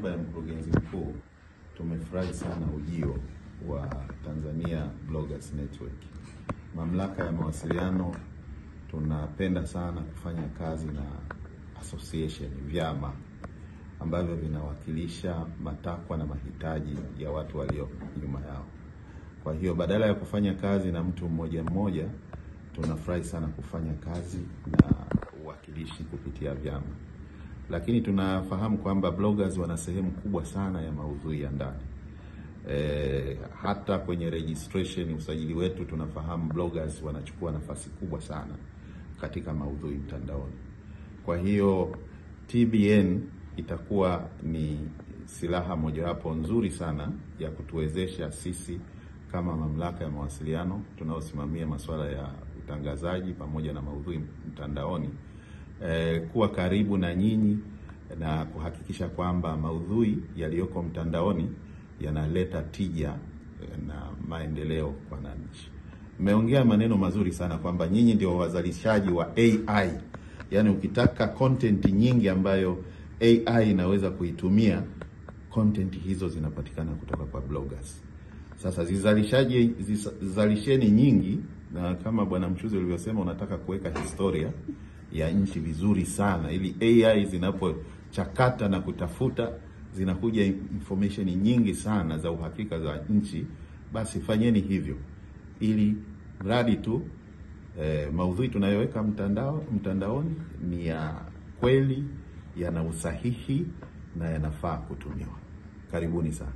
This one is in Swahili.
niaba ya mkurugenzi mkuu, tumefurahi sana ujio wa Tanzania Bloggers Network. Mamlaka ya Mawasiliano tunapenda sana kufanya kazi na association, vyama ambavyo vinawakilisha matakwa na mahitaji ya watu walio nyuma yao. Kwa hiyo badala ya kufanya kazi na mtu mmoja mmoja, tunafurahi sana kufanya kazi na uwakilishi kupitia vyama. Lakini tunafahamu kwamba bloggers wana sehemu kubwa sana ya maudhui ya ndani. Hata kwenye registration, usajili wetu, tunafahamu bloggers wanachukua nafasi kubwa sana katika maudhui mtandaoni. Kwa hiyo TBN itakuwa ni silaha mojawapo nzuri sana ya kutuwezesha sisi kama Mamlaka ya Mawasiliano tunaosimamia masuala ya utangazaji pamoja na maudhui mtandaoni, kuwa karibu na nyinyi na kuhakikisha kwamba maudhui yaliyoko mtandaoni yanaleta tija na maendeleo kwa wananchi. Mmeongea maneno mazuri sana kwamba nyinyi ndio wazalishaji wa AI. Yaani ukitaka content nyingi ambayo AI inaweza kuitumia, content hizo zinapatikana kutoka kwa bloggers. Sasa zizalisheni nyingi, na kama Bwana Mchuzi ulivyosema, unataka kuweka historia ya nchi vizuri sana ili AI zinapochakata na kutafuta zinakuja information nyingi sana za uhakika za nchi. Basi fanyeni hivyo ili mradi tu maudhui tunayoweka mtandaoni ni ya kweli, yana usahihi na yanafaa kutumiwa. Karibuni sana.